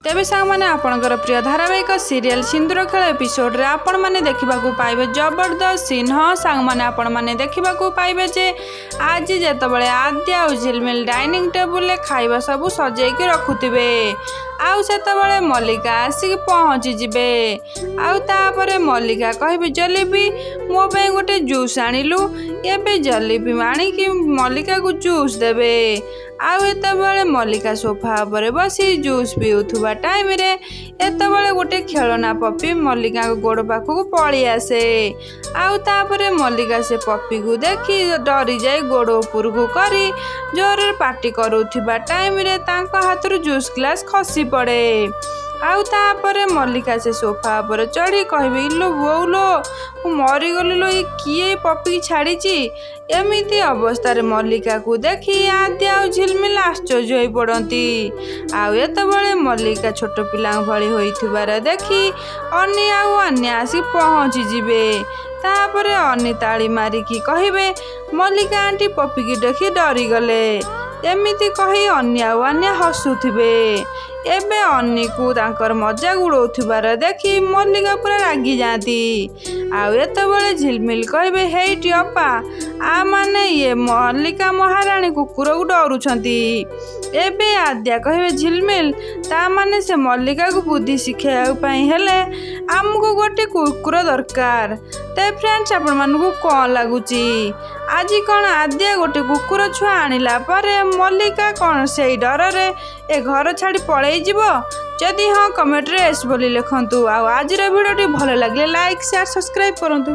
ତେବେ ସାଙ୍ଗମାନେ, ଆପଣଙ୍କର ପ୍ରିୟ ଧାରାବାହିକ ସିରିଏଲ ସିନ୍ଦୁର ଖେଳ ଏପିସୋଡରେ ଆପଣମାନେ ଦେଖିବାକୁ ପାଇବେ ଜବରଦସ୍ତ ସିନ୍। ହଁ ସାଙ୍ଗମାନେ, ଆପଣମାନେ ଦେଖିବାକୁ ପାଇବେ ଯେ ଆଜି ଯେତେବେଳେ ଆଦ୍ୟା ଆଉ ଝିଲମିଲ ଡାଇନିଂ ଟେବୁଲରେ ଖାଇବା ସବୁ ସଜେଇକି ରଖୁଥିବେ, ଆଉ ସେତେବେଳେ ମଲ୍ଲିକା ଆସିକି ପହଞ୍ଚିଯିବେ। ଆଉ ତାପରେ ମଲ୍ଲିକା କହିବେ, "ଜଲିପି, ମୋ ପାଇଁ ଗୋଟେ ଜୁସ୍ ଆଣିଲୁ।" ଏବେ ଜଲିପି ଆଣିକି ମଲ୍ଲିକାକୁ ଜୁସ୍ ଦେବେ। ଆଉ ଏତେବେଳେ ମଲ୍ଲିକା ସୋଫା ଉପରେ ବସି ଜୁସ୍ ପିଉଥିବା ଟାଇମରେ ଏତେବେଳେ ଗୋଟେ ଖେଳନା ପପି ମଲ୍ଲିକାଙ୍କ ଗୋଡ଼ ପାଖକୁ ପଳେଇ ଆସେ। ଆଉ ତାପରେ ମଲ୍ଲିକା ସେ ପପିକୁ ଦେଖି ଡରିଯାଇ ଗୋଡ଼ ଉପରକୁ କରି ଜୋରରେ ପାଟି କରୁଥିବା ଟାଇମରେ ତାଙ୍କ ହାତରୁ ଜୁସ୍ ଗ୍ଲାସ୍ ଖସି ପଡ଼େ। ଆଉ ତାପରେ ମଲ୍ଲିକା ସେ ସୋଫା ଉପରେ ଚଢ଼ି କହିବେ, "ଇଲୋ ବୋଉ ଲୋ, ମୁଁ ମରିଗଲି ଲୋ, ଏ କିଏ ଏ ପପିକି ଛାଡ଼ିଛି?" ଏମିତି ଅବସ୍ଥାରେ ମଲ୍ଲିକାକୁ ଦେଖି ଆଦ୍ୟା ଆଉ ଝିଲମିଲ ଆଶ୍ଚର୍ଯ୍ୟ ହୋଇ ପଡ଼ନ୍ତି। ଆଉ ଏତେବେଳେ ମଲ୍ଲିକା ଛୋଟ ପିଲାଙ୍କ ଭଳି ହୋଇଥିବାର ଦେଖି ଅନି ଆଉ ଅନ୍ୟା ଆସି ପହଞ୍ଚିଯିବେ। ତାପରେ ଅନି ତାଳି ମାରିକି କହିବେ, "ମଲ୍ଲିକା ଆଣ୍ଟି ପପିକି ଦେଖି ଡରିଗଲେ।" ଏମିତି କହି ଅନି ଆଉ ଅନ୍ୟା ହସୁଥିବେ। ଏବେ ଅନିକୁ ତାଙ୍କର ମଜାକ ଉଡ଼ଉଥିବାର ଦେଖି ମଲ୍ଲିକା ପୁରା ରାଗି ଯାଆନ୍ତି। ଆଉ ଏତେବେଳେ ଝିଲମିଲ କହିବେ, "ହେଇଟି ଅପା, ଆ ମାନେ ଇଏ ମଲ୍ଲିକା ମହାରାଣୀ କୁକୁରକୁ ଡରୁଛନ୍ତି।" ଏବେ ଆଦ୍ୟା କହିବେ, "ଝିଲମିଲ, ତା ମାନେ ସେ ମଲ୍ଲିକାକୁ ବୁଦ୍ଧି ଶିଖାଇବା ପାଇଁ ହେଲେ ଆମକୁ ଗୋଟେ କୁକୁର ଦରକାର।" ତେବେ ଫ୍ରେଣ୍ଡସ୍, ଆପଣମାନଙ୍କୁ କ'ଣ ଲାଗୁଛି? ଆଜି କ'ଣ ଆଦ୍ୟା ଗୋଟେ କୁକୁର ଛୁଆ ଆଣିଲା ପରେ ମଲ୍ଲିକା କ'ଣ ସେଇ ଡରରେ ଏ ଘର ଛାଡ଼ି ପଳେଇ ଯିବ? ଯଦି ହଁ, କମେଣ୍ଟରେ ଏସ୍ ବୋଲି ଲେଖନ୍ତୁ। ଆଉ ଆଜିର ଭିଡ଼ିଓଟି ଭଲ ଲାଗିଲେ ଲାଇକ୍, ସେୟାର, ସବସ୍କ୍ରାଇବ୍ କରନ୍ତୁ।